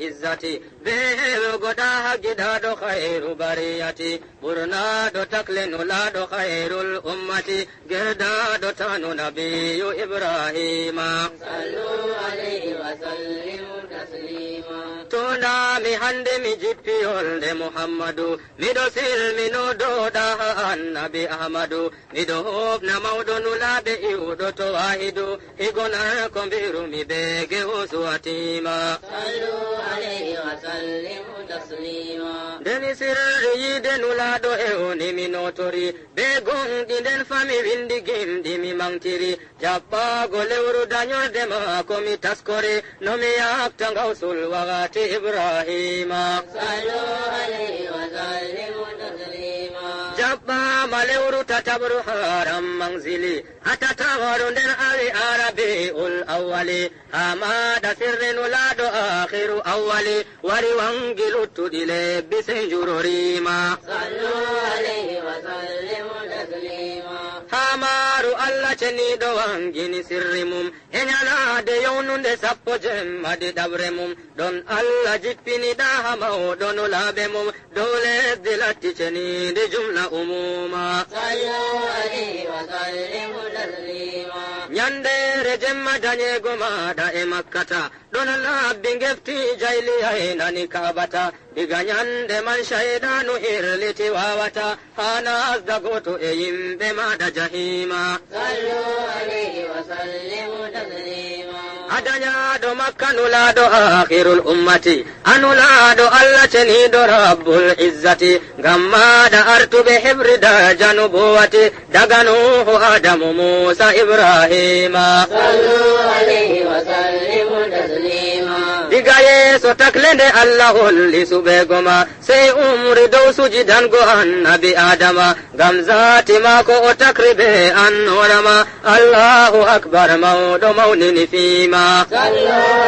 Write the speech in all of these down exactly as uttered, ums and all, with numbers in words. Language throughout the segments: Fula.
izzati, be heɓugo ɗa haggiɗaɗo khairu bariyati, ɓurnaɗo takle nulaɗo khairul ummati, gerdaɗo tanu nabiyu Ibrahima. Sallu alayhi wa sallimu taslima. Tunda mi hande mi jippi yolde Muhammadu, miɗo silmino dow ɗaha annabi Ahmadu, miɗo hofna mawɗo nulaɓe iwɗo to wahidu, higonar ko mbirumi be gewo suwatima. Sallu alayhi wa sallimu taslima. Ndeni sirri yiide nulaɗo e oni mi notori, be gonɗi nden fami windi gimɗi mi mantiri, jaɓɓago lewru dañorde maako mi taskori, no mi yakta ngawsul wakati Ibrahima. Sallu alayhi wa sallimu taslima. Jaɓɓama lewru tataɓru haram manzili, ha tataɓru nden awi arabiul awwali, ha maɗa sirri nulaɗo akhiru awwali, wari wangi luttuɗi lebbi sey njurorima. Sallu alayhi wa sallimu taslima. Ha maru Allah ceniɗo wangini sirri mum, e nyalade yownunde sappo jemma ɗiɗaɓre mum, ɗon Allah jippini ɗaha mawɗo nulaɓe mum, dow lesdi latti cenidi jumla umuma. Sallu alayhi wa sallimu taslima. Nyandere jemma dañego maɗa e makkata, ɗon labbi ngefti jayli aynani kabata. Diga nyande man shaydanu hirliti wawata, ha nasda goto e yimɓe maɗa jahima. Sallu alayhi wa sallimu taslima. A dañaɗo makka nulaɗo akhirul ummati, a nulaɗo Allah ceniɗo rabbul izzati, ngam maɗa artuɓe heɓri daja nubuwati, daga Nuhu, Adamu, Musa, Ibrahima. Sallu alayhi wa sallimu taslima. Diga yeeso takle nde Allah holli suɓego ma, sey umri dow sujidango annabi Adama, ngam zati mako o takri be annorama. Allahu akbar, mawɗo mawnini fima. Sallu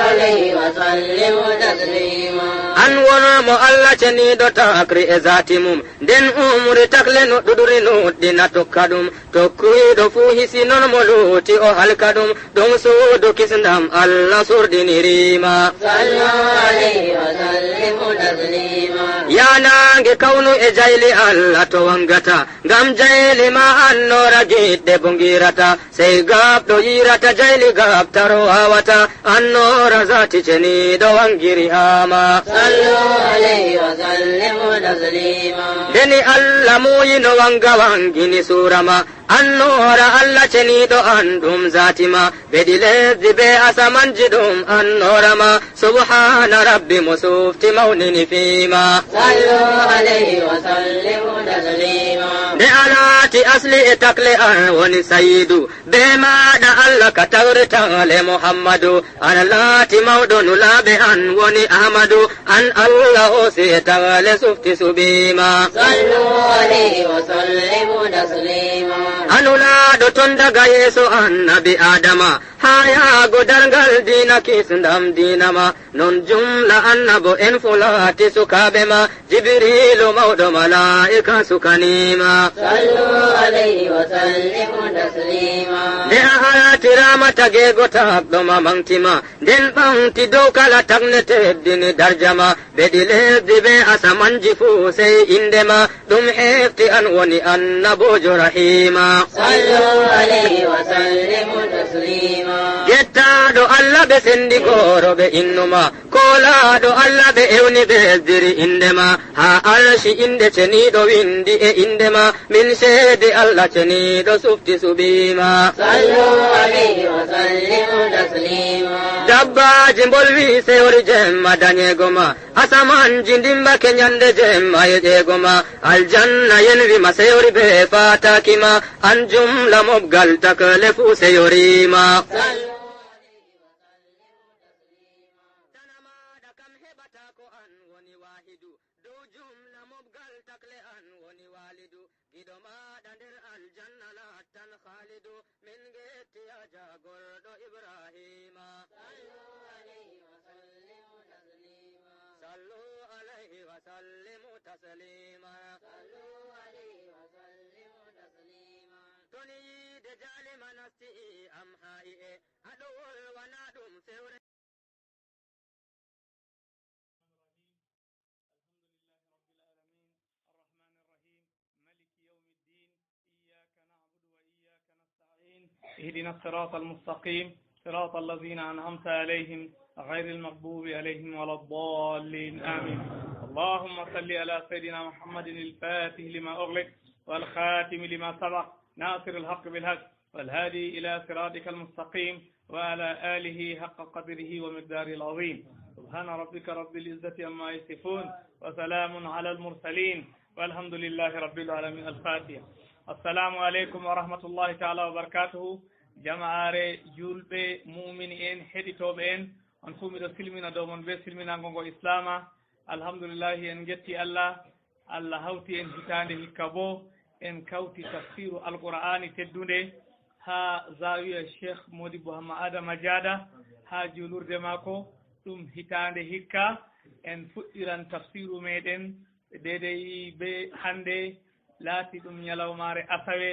alayhi wa sallimu taslima. An won mo Allah ceniɗo takri e zati mum, nden umri takle no ɗuɗuri nuɗɗina tokka ɗum. Tokkuyiɗo fuu hisi non mo luuti o halka ɗum. Ɗum suudu kisndam Allah surdinirima. Sallu alayhi wa sallimu taslima. Ya nange kawnu e jayli Allah to wangata, ngam jayli ma annoora giɗɗe bo ngirata. Sey gaɓɗo yirata jayli gaɓtaro wawata, annoora zati ceniɗo wangiri hama. Sallu alayhi wa sallimu taslima. Ndeni Allah muuyino wanga wangini surama, annoora Allah ceniɗo an ɗum zati ma, beɗi lesdi be asamanji ɗum annoora ma. Subhana rabbi mo sufti mawnini fima. Sallu alayhi wa sallimu taslima. Nde a laati asli e takle an woni sayidu, be maɗa Allah ka tawri tagle Muhammadu, an laati mawɗo nulaɓe an woni Ahmadu, an Allah hoosi e tagle sufti suɓima. Sallu alayhi wa sallimu taslima. A nulaɗo ton daga yeeso annabi Adama, ha yaago darngal diina kisndam diina ma. Non jumla annabo en fuu laati sukaaɓe ma, Jibriilu mawɗo malaa'ika sukanima. Sallu alayhi wa sallimu taslima. Nde a haratirama tageego taɓɗo ma maŋgti ma, nden ɓaŋgti dow kala tagne teddini darja ma, beɗi lesdi be asamanji fuu sey innde ma. Ɗum hefti an woni annaboojo rahiima. Sallu alayhi wa sallimu taslima. Gettaaɗo Allah ɓe sendi gooro ɓe innuma. Koolaaɗo Allah ɓe ewni ɓe esdiri innde ma. Haa arshi innde ceniiɗo windi e innde ma. Min seedi Allah ceniiɗo sufti suɓiima. Sallu alayhi wa sallimu taslima. Dabbaaji mbolwi seyori jemma dañeego ma. Asamanji ndimbake nyande jemma e ƴeego ma. Aljanna yenwi ma seyori be faataaki ma. An jumla mobgal takle fuu seyoriima. Sallu alayhi wa sallimu taslima. Tana maaɗa kam heɓata ko an woni waahidu. Dow jumla mobgal takle an woni waalidu. Giɗo maaɗa nder aljanna lattan khaalidu. Min ngetti haa jaagorɗo Ibraahiima. Sallu alayhi wa sallimu taslima. Sallu alayhi wa sallimu taslima. Sallu alayhi wa sallimu taslima. To ni yiide jaalima nasti am haa i'e, a ɗo wolwana ɗum fewre. اهدنا الصراط المستقيم، صراط الذين أنعمت عليهم، غير المغضوب عليهم ولا الضالين. آمين. اللهم صل على سيدنا محمد الفاتح لما أغلق والخاتم لما سبق، ناصر الحق بالحق، والهادي إلى صراطك المستقيم، وعلى آله حق قدره ومقداره العظيم. سبحان ربك رب العزة عما يصفون، وسلام على المرسلين، والحمد لله رب العالمين. الفاتحة. السلام عليكم ورحمة الله تعالى وبركاته. Jamaare juulɓe, muumini en, heɗitooɓe en, on fuu miɗo silmina dow mon bee silminaango ngo Islaama. Alhamdulillahi, en ngetti Allah. Allah hawti en hitaande hikka boo, en kawti tafsiiru Alqur'aani teddunde haa Zaawiya Sheikh Modibbo Hamma Adama Jaada, haa juulurde maako. Ɗum hitaande hikka, en fuɗɗiran tafsiiru meeɗen deydey bee hannde, laati ɗum ñalawmaare asawe,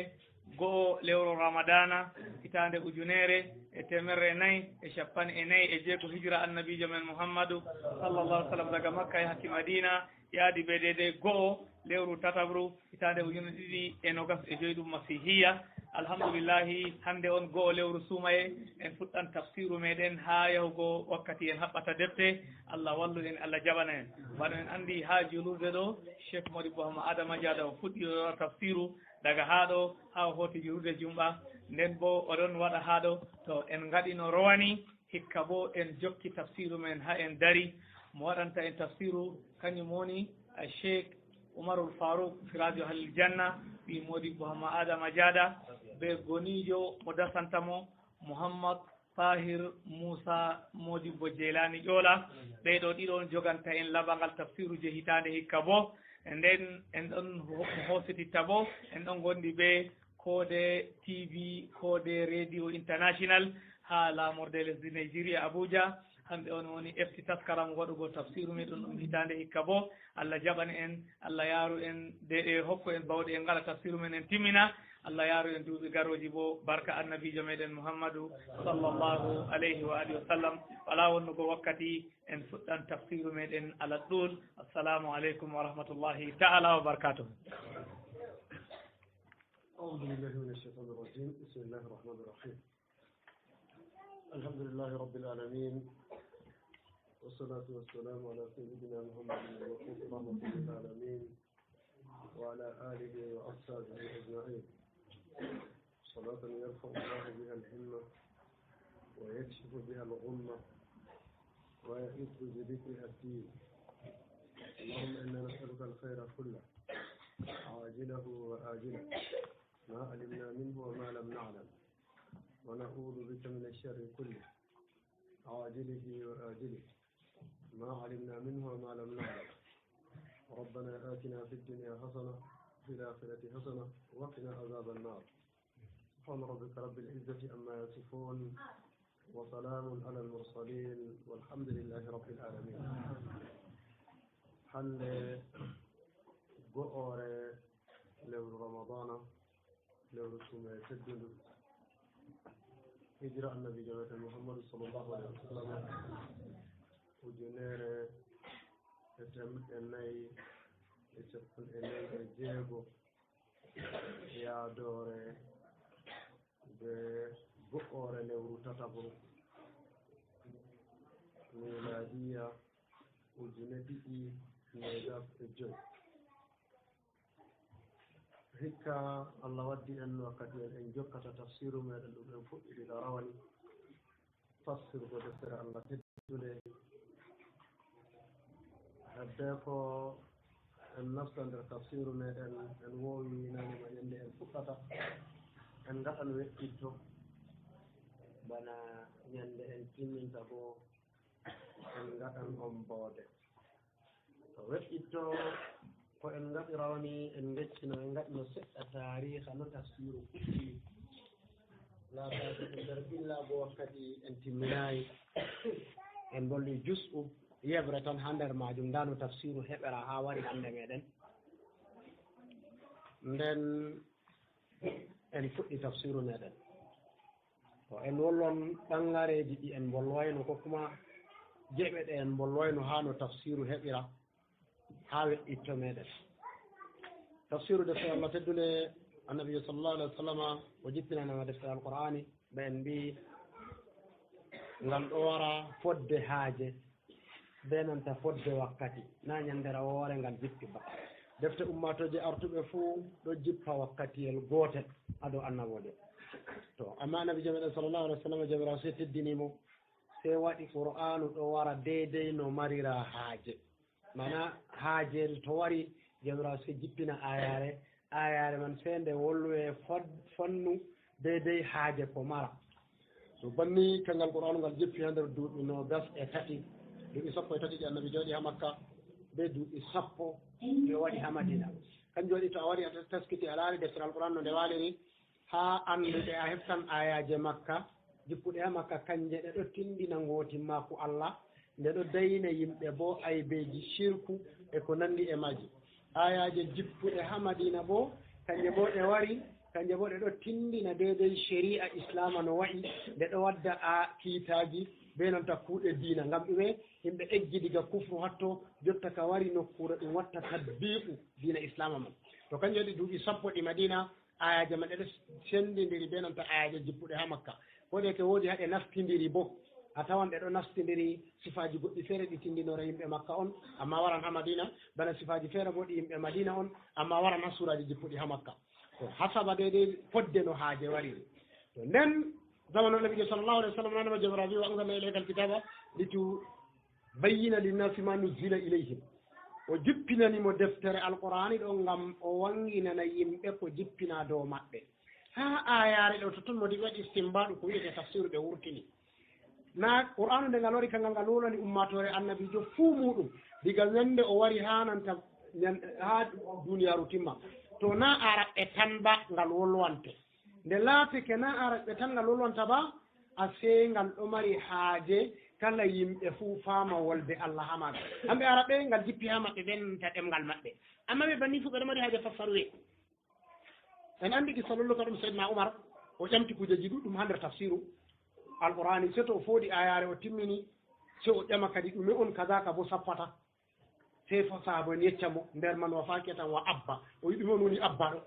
go'o lewru Ramadaana, hitaande ujuneere e teemerre nayi e cappanɗe nayi e jeego hijira Annabiijo men Muhammadu, sallallahu alaihi wasallam, daga Makka yaaki Madiina, yaadi bee deydey go'o lewru tataɓru, hitaande ujunere ɗiɗi e nogas e joy ɗum Masiihiya. Alhamdulillahi, hannde on go'o lewru suumaye, en fuɗɗan tafsiiru meeɗen haa yahugo wakkati en haɓɓata defte. Allah wallu en, Allah jaɓana en. Bano en anndi, haa juulurde ɗo, Sheikh Modibbo Hamma Adama Jaada o fuɗɗi o waɗa tafsiiru daga haa ɗo, haa o hooti juulurde jumɓa. Nden boo o ɗon waɗa haa ɗo, to en ngaɗino rowani, hikka boo en jokki tafsiiru men haa en dari. Mo waɗanta en tafsiiru, kanjum woni, eh, Sheikh Umarul Faaruk Siraaju Ahlil Janna, ɓii Modibbo Hamma Adama Jaada, bee goniijo mo dasanta mo, Muhammad Tahir Muusa Modibbo Jeylaani Ƴoola. Ɓee ɗo ɗiɗo on joganta en labangal tafsiiru je hitaande hikka boo. Nden en ɗon ho-, hoosititta boo, en ɗon ngondi bee Koode T V, Koode Radio International haa laamorde lesdi Nigeria, Abuja. Kamɓe on woni efti taskaram waɗugo tafsiiru meɗen ɗum hitaande hikka boo. Allah jaɓan en, Allah yaaru en, de e hokku en bawɗe en ngaɗa tafsiiru men en timmina. Allah yaaru en duuɓi garooji boo, barka Annabiijo meɗen Muhammadu sallallahu alayhi wa alihi wa sallam. Walaa wonnugo wakkati, en fuɗɗan tafsiiru meɗen ala ɗuul. Assalaamu aleykum wa rahmatullahi ta'ala wa barakaatuh. أعوذ بالله من الشيطان الرجيم. بسم الله الرحمن الرحيم. الحمد لله رب العالمين، والصلاة والسلام على سيدنا محمد المبعوث رحمة للعالمين، وعلى آله وأصحابه أجمعين. صلاة يرفع الله بها الهمة ويكشف بها الغمة ويعز بذكرها الدين. اللهم إنا نسألك الخير كله عاجله وآجله ما علمنا منه وما لم نعلم، ونعوذ بك من الشر كله عاجله وآجله ما علمنا منه وما لم نعلم. ربنا آتنا في الدنيا حسنة وفي الآخرة حسنة وقنا عذاب النار. سبحان ربك رب العزة عما يصفون وسلام على المرسلين والحمد لله رب العالمين. Hannde go'oore lewru Ramadana, lewru suumaye teddundu, hijira Annabiijo meɗen Muhammadu sallallahu alaihi wasallam, ujunere e teemeɗɗe nayi e cappanɗe nayi e jeego, yaadoore be go'oore lewru tataɓru, miilaadiya ujune ɗiɗi nogas e joy. Hikka Allah waddi en wakkati en, en jokkata tafsiru meɗen ɗum en fuɗɗiri ɗo rawani, tafsirgo deftere Allah teddunde. Hedde ko en nasta nder tafsiru meɗen, en wowi nane ma ñande en fuɗɗata, en ngaɗan weɗɗitto bana ñande en timminta, bo en ngaɗan omboode. To weɗɗitto ko en ngaɗi rawani, en ngeccino, en ngaɗino seɗɗa taariha no tafsiru fuɗɗi. Laataaki ko nder ɓillaago wakkati en timminaay. En mbolli jus'u yeɓre tan haa nder maajum, ndaa no tafsiru heɓera haa wari hannde meɗen. Nden en fuɗɗi tafsiru meɗen. To en wollon ɓangareeji ɗi en mbolwayno, ko kuma geɓe ɗe en mbolwayno haa no tafsiru heɓira, haa weɗɗitto meɗen. Tafsiru deftere Allah teddunde Annabijo sallallahu alaihi wasallama o jippinanama deftere Alqur'ani, ɓe en mbi ngal ɗo wara fodde haaje, be nanta fodde wakkati, na nyandere woore ngal jippi ba. Defte ummatooje artuɓe fuu ɗo jippa wakkatiyel gootel haa dow annaboojo. To, amma Annabijo meɗen sallallahu alaihi wasallam, Jawmiraawo sey teddini mo, sey waɗi Qur'aanu ɗo wara deydey no marira haaje. Mana haajel to wari, Jawmiraawo sey jippina aayaare, aayaare man sey nde wolwe fod-, fonnu deydey haaje ko mara. So banni kanngal Qur'aanu ngal jippi haa nder duuɓi noogas e tati, duuɓi sappo e tati ɗi Annabi jooɗi haa Makka, be duuɓi sappo ɗi o waɗi haa Madina. Kanjum waɗi to a wari a taskiti a laari deftere Alqur'aan no nde waaliri, haa anndude a heftan aayaaje Makka, jippuɗe haa Makka, kanje ɗe ɗo tindina ngootimmaaku Allah, nde ɗo dayna yimɓe boo aybeeji shirku e ko nanndi e maaji. Aayaaje jippuɗe haa Madiina boo, kanje boo ɗe wari, kanje boo ɗe ɗo tindina deydey sheri'a Islaama no wa'i, nde ɗo wadda a kiitaaji bee nanta kuuɗe diina. Ngam ɗume? Yimɓe eggi diga kufru hatto jotta ka wari nokkuure ɗum watta tatbiiqu diina Islaama man. To kanjum waɗi duuɓi sappo ɗi Madiina, aayaaje man ɗe ɗo senndindiri bee nanta aayaaje jippuɗe haa Makka. Ko de ke woodi haa ɗe nastindiri boo. A tawan ɗe ɗo nastindiri sifaaji goɗɗi feere ɗi tindinoore yimɓe Makka on, amma waran haa Madiina, bana sifaaji feere boo ɗi yimɓe Madiina on, amma waran haa suuraaji jippuɗi haa Makka. To, haa saba deydey fodde no haaje wariri. To, nden zamanu Annabiijo sallallahu alaihi wasallam, nanama Jawmiraawo wi'i, "Wa anzalna ilayka alkitaba litu bayyina linnasi ma nuzzila ilayhim." O jippinani mo deftere Alqur'aani ɗo ngam o wanginana yimɓe ko jippina dow maɓɓe. Haa aayaare ɗo totton mo diga waɗi istinbaadu ko wi'ete tafsiru ɓe wurtini. Na Qur'aanu nde ngal wari kangal ngal wolwani ummaatoore Annabiijo fuu muuɗum, diga nyande o wari haa nanta nyan-, haa duniyaaru timma. To na Araɓɓe tan ba ngal wolwante. Nde laatike na Araɓɓe tan ngal wolwanta ba, a sey ngal ɗo mari haaje kala yimɓe fuu faama wolde Allah haa maaga. Hamɓe Araɓɓe ngal jippi haa maɓɓe bee nanta ɗemngal maɓɓe. Amma ɓe banni fuu ɓe ɗo mari haaje fassaruye. En anndi kissa lolluka ɗum Seydina Umar, o ƴamti kujeeji ɗuɗɗum haa nder tafsiru Alqur'aani, sey to o foodi aayaare o timmini, sey o ƴama kadi ɗume on kaza ka boo sappata. Sey fo sahaabo en yecca mo, nder man wa fakiyatan wa abba. O wi'i ɗume on woni abba ɗo?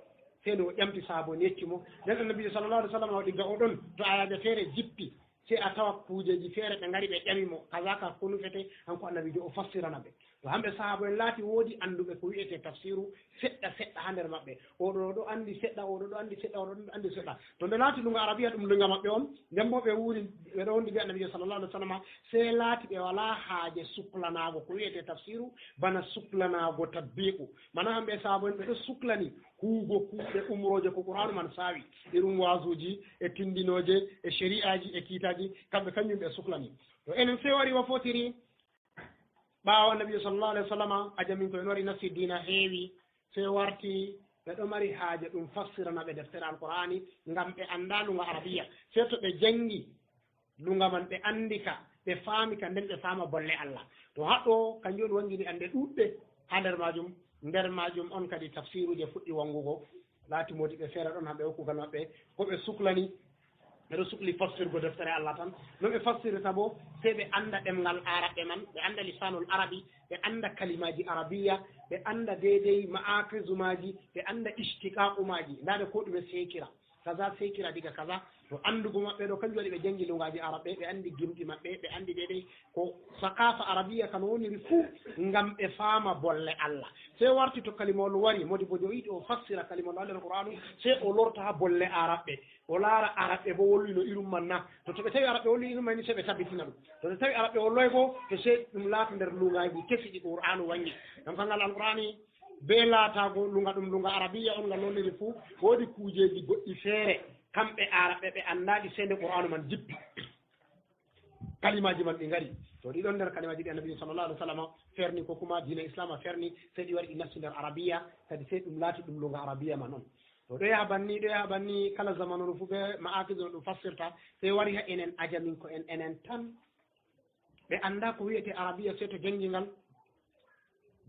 Sey nde o ƴamti sahaabo en yecci mo. Nden Annabiijo sallallahu alaihi wasallam o diga o ɗon, to aayaaje feere jippi, sey a tawa kujeeji feere ɓe ngari ɓe ƴami mo, kaza ka ko nufete? Hanko Annabiijo o fassirana ɓe. To hamɓe sahaabo en laati woodi annduɓe ko wi'ete tafsiru seɗɗa seɗɗa haa nder maɓɓe. Oɗo ɗo anndi seɗɗa, oɗo ɗo anndi seɗɗa, oɗo ɗo anndi seɗɗa. To nde laati luŋga Arabiya ɗum luŋga maɓɓe on, nden boo ɓe wuuri, ɓe ɗo wondi bee Annabiijo sallallahu alaihi wasallam, sey laati ɓe walaa haaje suklanaago ko wi'ete tafsiru, bana suklanaago tatbiiqu. Mana hamɓe sahaabo en ɓe ɗo suklani huugo kuuɗe umrooje ko Qur'aanu man saawi, irum waazuuji e tindinooje e shari'aaji e kiitaaji, kamɓe kanjum ɓe suklani. To enen sey wari wa fotiri, ɓaawo Annabiijo sallallahu alaihi wasallam, ajaminko'en wari nasti diina heewi, sey warti ɓe ɗo mari haaje ɗum fassirana ɓe deftere Alqur'aani, ngam ɓe anndaa luŋga Arabiya. Sey to ɓe janngi luŋga man, ɓe anndi ka, ɓe faami ka, nden ɓe faama bolle Allah. To haɗɗo, kanjum on wangini annde ɗuuɗɗe haa nder maajum. Nder maajum on kadi tafsiruuje fuɗɗi wangugo. Laati moodiɓɓe feere ɗon hamɓe hokkugal maɓɓe ko ɓe suklani, ɓe ɗo sukli fassirgo deftere Allah tan. No ɓe fassirta bo, sey ɓe annda ɗemngal Aaraɓɓe man, ɓe annda lisanul Arabi, ɓe annda kalimaaji Arabiya, ɓe annda deydey ma'akizu maaji, ɓe annda ishtiqaqu maaji. Ndaa ɗe ko ɗume seekira. Kaza seekira diga kaza. To anndugo maɓɓe ɗo, kanjum waɗi ɓe janngi luŋgaaji Aaraɓɓe, ɓe anndi gimɗi maɓɓe, ɓe anndi deydey ko saqaafa Arabiya kan woniri fuu, ngam ɓe faama bolle Allah. Sey warti to kalimawol wari, moodi bo o yiɗi o fassira kalimawol nder Qur'aanu, sey o lorta haa bolle Aaraɓɓe. O laara Aaraɓɓe bo wolwi no irum man na. To, to ɓe tawi Aaraɓɓe wolwi irum man ni, sey ɓe tabbitina ɗum. To ɓe tawi Aaraɓɓe wolwaay bo, to sey ɗum laata nder luŋgaaji kesi ɗi Qur'aanu wanngi. Ngam kangal Alqur'aani, bee laataago luŋga ɗum luŋga Arabiya on ngal woniri fuu, woodi kuujeeji goɗɗi feere, kamɓe Aaraɓɓe ɓe anndaaɗi sey nde Qur'aanu man jippi. Kalimaaji man ɗi ngari. To ɗi ɗon nder kalimaaji ɗi Annabi sallallahu alaihi wasallam ferni, ko kuma diina Islaama ferni, sey ɗi wari ɗi nasti nder Arabiya, kadi sey ɗum laati ɗum luŋga Arabiya man on. To ɗo yaha banni, ɗo yaha banni, kala zamanu fuu bee ma'akizu no ɗum fassirta, sey wari haa enen ajaminko'en enen tan. Ɓe anndaa ko wi'ete Arabiya, sey to janngi ngal,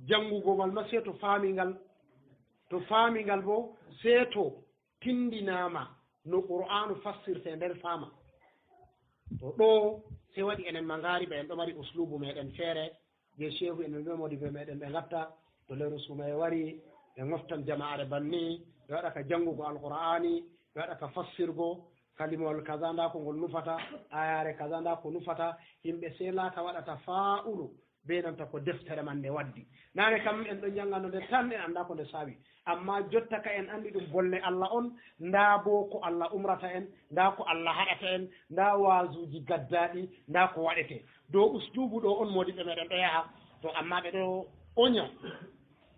janngugo ngal ma sey to faami ngal, to faami ngal bo, sey to tindinaama no Qur'aanu fassirte nden faama. To ɗo, sey waɗi enen Mangariba en ɗo mari usluubu meɗen feere, je shehu en ɓe moodi be meɗen ɓe ngatta, to leru suma e wari, ɓe ngoftan jama'aare banni, ɓe waɗa ka janngugo Alqur'aani, ɓe waɗa ka fassirgo, kalimawol kaza ndaa ko ngol nufata, aayaare kaza ndaa ko nufata, yimɓe sey laata waɗata faa'ulu bee nanta ko deftere man nde waddi. Naane kam en ɗon njanngano nde tan, en anndaa ko nde saawi. Ammaa jotta ka en anndi ɗum bolle Allah on, ndaa boo ko Allah umrata en, ndaa ko Allah haɗata en, ndaa waazuuji gaddaaɗi, ndaa ko waɗete. Dow usluubu ɗo on moodiɓɓe meeɗen ɗo yaha, to ammaa ɓe ɗo onya.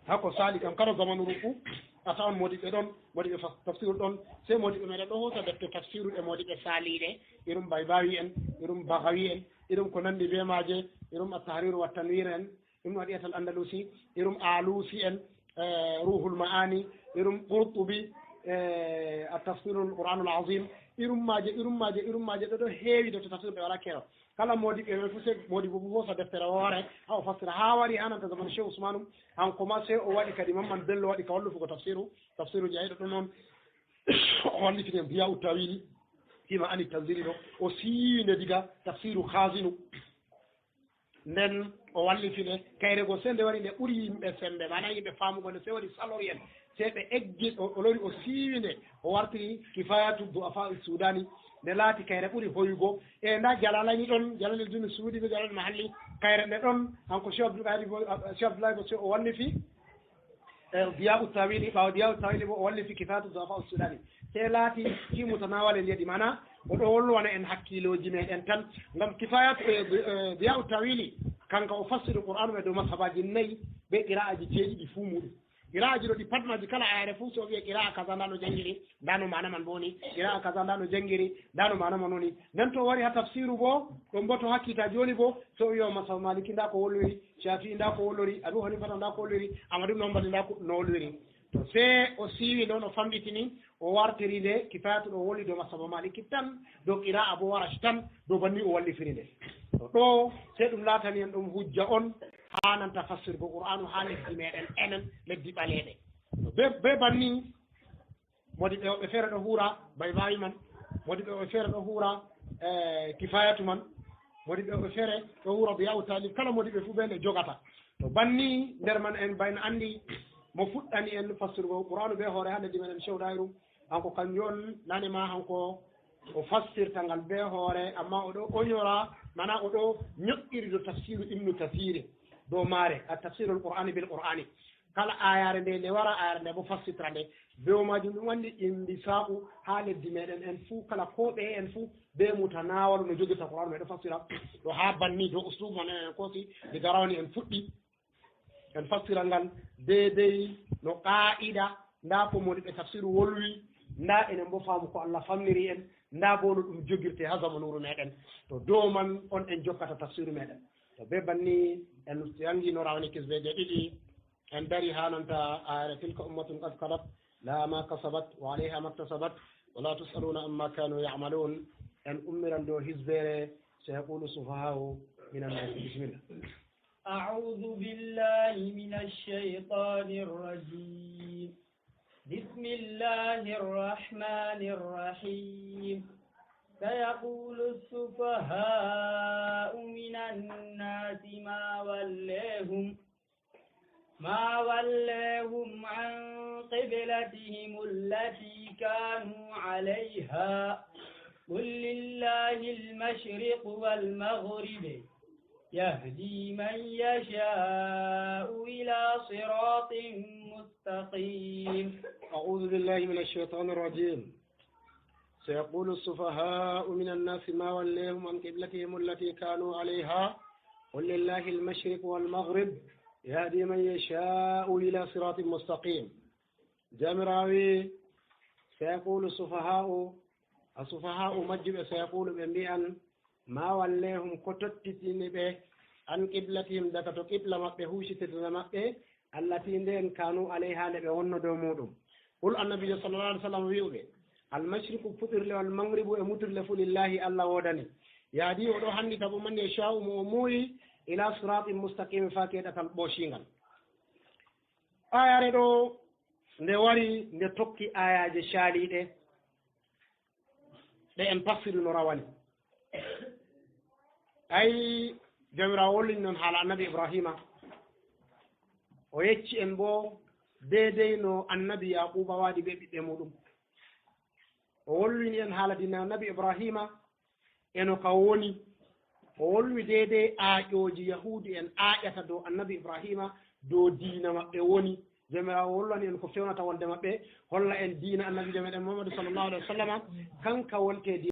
Haa ko saali kam, kala zamanuuru fuu, a tawan moodiɓɓe ɗon, moodiɓɓe fas-, tafsiru ɗon, sey moodiɓɓe meeɗen ɗo hoosa defte tafsiru ɗe moodiɓɓe saaliiɗe, irum Baybawi en, irum Bagawi en, irum ko nanndi bee maaje, irum At-Tahriru wa Tanwir en, irum Adiyatul Andalusi, irum Alusi en, eh, Ruhul Ma'ani, irum Qurtubi, eh, At-Tafsirul Qur'anul Azim, irum maaje, irum maaje, irum maaje, ɗo ɗo heewi, defte tafsiru ɓe walaa keewa. Kala moodiɓɓe men fuu, sey moodibbo fuu hoosa deftere woore, haa o fassira, haa wari haa nanta zamanu Shehu Usmanu, hanko ma sey o waɗi kadi, Mamman Bello waɗi ka wallufugo tafsiru, tafsiruuji ay ɗo ɗon non, o wallifini en Diya'u Tawili, fima ani tanzili ɗo, o siiwi nde diga tafsiru Khazinu. Nden o wallifini kayre go, sey nde wari nde ɓuri yimɓe semmbe, maana yimɓe faamugo nde, sey waɗi salori en, sey ɓe eggi, o, o lori, o siiwi nde, o wartiri Kifayatu Du'afa Sudani, nde laati kayre ɓuri hoyugo. E nda Jalalaini ɗon, Jalalaini Suyuti be Jalalaini Mahalli, kayre nde ɗon, hanko Shehu Abdul Qadi bo, Shehu Abdullahi bo, sey o wallifi, e Diya'u Tawili, ɓaawo Diya'u Tawili bo o wallifi Kifayatu Du'afa Sudani. Sey laati ki mutanawale nde ɗi, maana o ɗo wolwana en hakkiilooji meeɗen tan. Ngam Kifayatu, e, e, Diya'u Tawili, kanka o fassiri Qur'aanu men dow mashabaaji nayi be qira'aaji jeeɗiɗi fuu muuɗum. Qira'aaji ɗo ɗi pat maaji, kala ayre fuu, sey o wi'a qira'a kaza ndaa no janngiri, ndaa no maana man bo woni, qira'a kaza ndaa no janngiri, ndaa no maana man woni. Nden to o wari haa tafsiru bo, ɗon bo to haa kiita jooni bo, sey o wi'a mashabu Maliki ndaa ko wolwiri, Shafi'i ndaa ko wolwiri, Abu Hanifa ndaa ko wolwiri, Ahmad ibn Hanbali ndaa ko, no wolwiri. To sey o siiwi nde, o famɗitini, o wartiri nde Kifayatu ɗo woli dow mashabu Maliki tan, dow qira'a bo Warash tan, dow banni o wallifiri nde. To ɗo sey ɗum laatani en ɗum hujja on haa nanta fassirgo Qur'aanu haa leddi meeɗen enen, leddi ɓaleeɓe. To be, be banni, moodiɓɓe woɓɓe feere ɗo huura Baybawi man, moodiɓɓe woɓɓe feere ɗo huura, eh, Kifayatu man, moodiɓɓe woɓɓe feere ɗo huura Diya'u Tawili, kala moodiɓɓe fuu be nde jogata. To banni nder man en bayna anndi mo fuɗɗani en fassirgo Qur'aanu be hoore haa leddi meeɗen, Shehu Dahiru, hanko kanjum on nane ma hanko o fassirta ngal be hoore, ammaa o ɗo onyora, maana o ɗo nyo'iri dow tafsiru Ibnu Kasiiri dow maare, At-Tafsirul Qur'ani bil Qur'ani. Kala aayaare nde, nde wara aayaare nde bo fassitra nde. Be o maajum ɗum anndi imbi saaku haa leddi meeɗen en fuu, kala ko ɓeye en fuu, be mutanawal no jogirta Qur'aanu meeɗen fassira. Ɗo haa banni dow usluubu man en koosi, diga rawani en fuɗɗi. En fassira ngal deydey no qaa'ida, ndaa ko moodiɓɓe tafsiru wolwi, ndaa enen bo faamu ko Allah famniri en, ndaa bo no ɗum jogirte haa zamanuuru meeɗen. To dow man on en jokkata tafsiru meeɗen. To be banni en janngi no rawani kisbeeje ɗiɗi, en dari haa nanta ayre, "Tilka ummatun qad khalat, laha ma kasabat, wa alayha ma iktasabat, wa la tus'aluna amma kanu ya'malun." En ummiran dow hisbeere, "Sayaqulu sufaha'u minan nas." Bismillah. أعوذ بالله من الشيطان الرجيم. بسم الله الرحمن الرحيم. سيقول السفهاء من الناس ما وليهم، ما وليهم عن قبلتهم التي كانوا عليها. قل لله المشرق والمغرب، يهدي من يشاء إلى صراط مستقيم. أعوذ بالله من الشيطان الرجيم. سيقول السفهاء من الناس ما وليهم عن قبلتهم التي كانوا عليها. قل لله المشرق والمغرب، يهدي من يشاء إلى صراط مستقيم. Jawmiraawo wi'i, "Sayaqulu sufaha'u", a sufaha'u majjuɓe, "sayaqulu", ɓe mbi'an, "Ma wallehum", ko tottitini ɓe, "an qiblatihim", daga to qibla maɓɓe huucitirta maɓɓe, "allati", nden, "kanu alayha", nde ɓe wonno dow muuɗum. Qul, Annabiijo sallallahu alaihi wasallam, wi'u ɓe, "Al-mashriqu", puɗirle, "wal maghribu", e mutirle fuu, "lillahi", Allah woodani. "Yahdi", o ɗo handita bo, "man yasha'u", mo o muuyi, "ila siratin mustaqim", faa ke ɗatal ɓoociingal. Aayaare ɗo nde wari, nde tokki aayaaje caaliiɗe ɗe en passiri no rawani. Ay, Jawmiraawo wollini non haala Annabi Ibrahima. O yecci en bo Deedey no annabi Yaquuba waɗi ɓe ɓiɓɓe muɗum. O wolwini en haala diina annabi Ibrahima, e no ka woni. O wolwi deedey aaƴooji Yahuudi en aaƴata dow annabi Ibrahima, dow diina maɓɓe woni. Joomiraawo wolwani en ko fewnata wonde maɓɓe, holla en diina annabi Joomiraaɗo Muhammadu sallallahu alaihi wa sallama, kanka wonte diina.